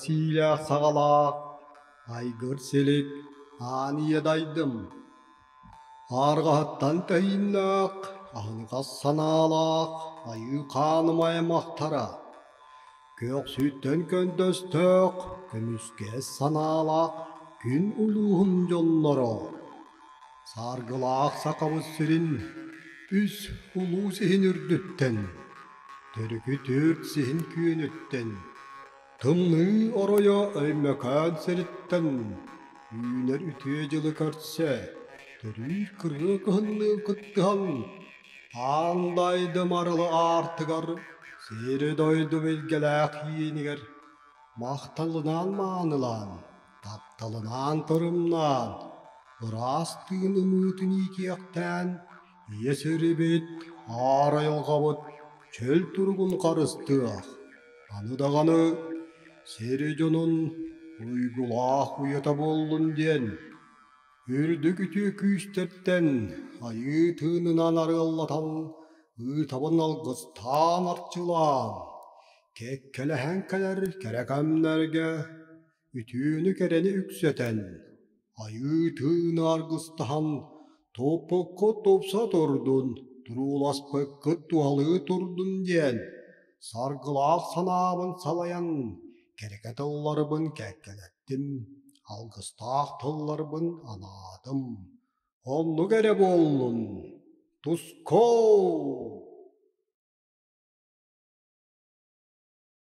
Сиилээх саҕалаах айгыр-силик аан ийэ дайдым. Арҕаһыттан тэһииннээх, аһыныгас санаалаах айыы хааным аймахтара, көхсүттэн көндөстөөх, көмүскэс санаалаах күн улууһун дьонноро, саргылаах Сахабыт сирин үс улуус иһин үрдүттэн, төрүкү түөрт сиһин күөнүттэн, тымныы оройо Өймөкөөн сириттэн үүнэр үтүө дьылы көрсө, төрүүр кырыа кыһынныы кыттыһан, аан дайды марылы аартыгар, сири-дойду билгэлээх иинигэр махталынаан маанылаан, тапталынаан тырымнаан, ыраас тыын ымыытын иитиэхтээн, ийэ сирибит, аар айылҕабыт чөл туругун харыстыах, аны даҕаны сири дьонун уйгулаах уйата буоллун диэн, үрдүк үтүө күүстэртэн айыы тыынынан арыаллатан, ыытабын алгыстаан арчылаан, кэккэлэһэн кэлэр кэрэ кэмнэргэ үтүөнү-кэрэни үксэтэн, айыы тыыны аргыстаһан, туппуккут тупса турдун, турууласпыккыт туһалыы турдун диэн саргылаах санаабын салайан, кэрэкэ тылларбын кэккэлэттим, алгыстаах тылларбын анаатым. Оннук эрэ буоллун! Тускул!